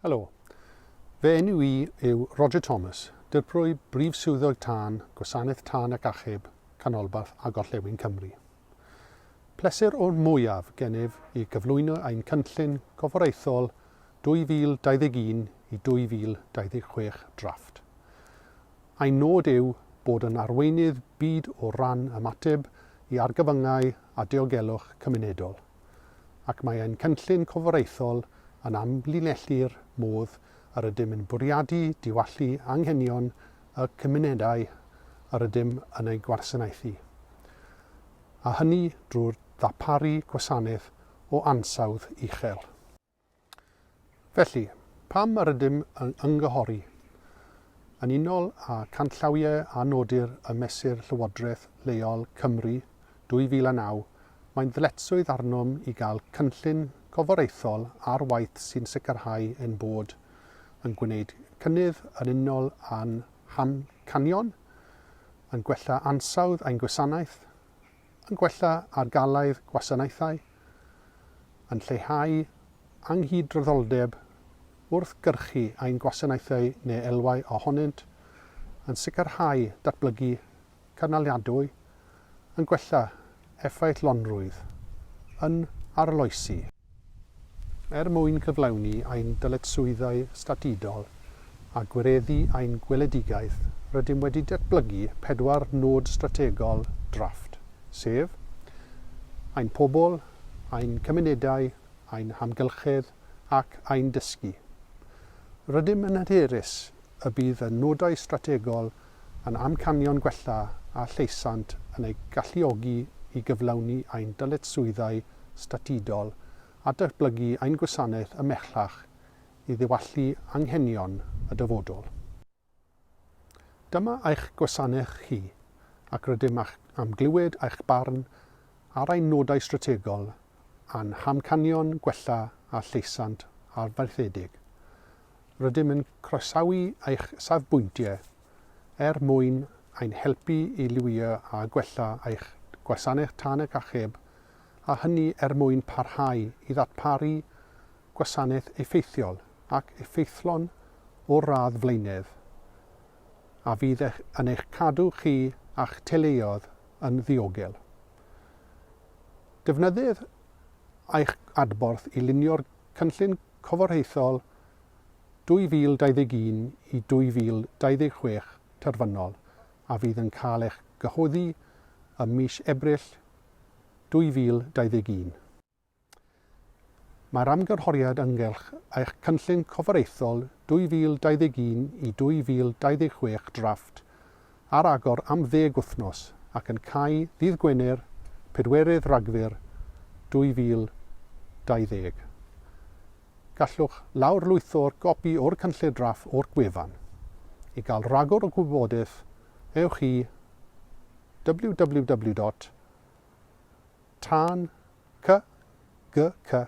Helo. Fy enw i yw Roger Thomas, Dirprwy Brif Swyddog Tân, Gwasanaeth Tân ac Achub, Canolbarth a Gorllewin Cymru. Pleser o'r mwyaf gennyf i gyflwyno ein Cynllun Corfforaethol 2021 i 2026 drafft. Ein nod yw bod yn arweinydd byd o ran ymateb i argyfyngau a diogelwch cymunedol. ac mae ein Cynllun Corfforaethol yn amlinellu'r modd yr ydym yn bwriadu diwallu anghenion y cymunedau yr ydym yn eu gwasanaethu, a hynny drwy ddarparu gwasanaeth o ansawdd uchel. Felly, pam yr ydym yn ymgynghori? Yn unol â canllawiau a nodir ym Mesur Llywodraeth Leol, Cymru, 2009, mae'n ddyletswydd arnom i gael cynllun corfforaethol ar waith sy'n sicrhau ein bod yn gwneud cynnydd yn unol â'n hamcanion, yn gwella ansawdd ein gwasanaeth, yn gwella argaeledd gwasanaethau, yn lleihau anghydraddoldeb wrth gyrchu ein gwasanaethau neu elwau ohonynt, yn sicrhau datblygu cynaliadwy, yn gwella effeithlonrwydd, yn arloesi. Er mwyn cyflawni ein dyletswyddau statudol a gwireddu ein gweledigaeth, rydym wedi datblygu pedwar nod strategol drafft, sef, Ein pobl, ein cymunedau, ein hamgylchedd ac ein dysgu. Rydym yn hyderus y bydd y nodau strategol yn amcanion gwella a llesiant yn eu galluogi i gyflawni ein dyletswyddau statudol a datblygu ein gwasanaeth ymhellach i ddiwallu anghenion y dyfodol. Dyma eich gwasanaeth chi, ac rydym am glywed eich barn ar ein nodau strategol a'n hamcanion gwella a llesiant arfaethedig. Rydym yn croesawu eich safbwyntiau er mwyn ein helpu i lywio a gwella eich gwasanaeth tân ac achub, a hynny er mwyn parhau i ddarparu gwasanaeth effeithiol ac effeithlon o'r radd flaenaf a fydd yn eich cadw chi a'ch teuluoedd yn ddiogel. Defnyddir eich adborth i lunio'r Cynllun Corfforaethol 2021 i 2026 terfynol a fydd yn cael eich gyhoeddi ym mis Ebrill 2021. Mae'r ymgynghoriad ynghylch eich Cynllun Corfforaethol 2021 i 2026 drafft ar agor am ddeg wythnos ac yn cau ddydd Gwener, pedwerydd Rhagfyr 2020. Gallwch lawrlwytho'r gopi o'r cynllun drafft o'r gwefan. I gael rhagor o gwybodaeth, ewch i www. Tan cgc.gov.uk.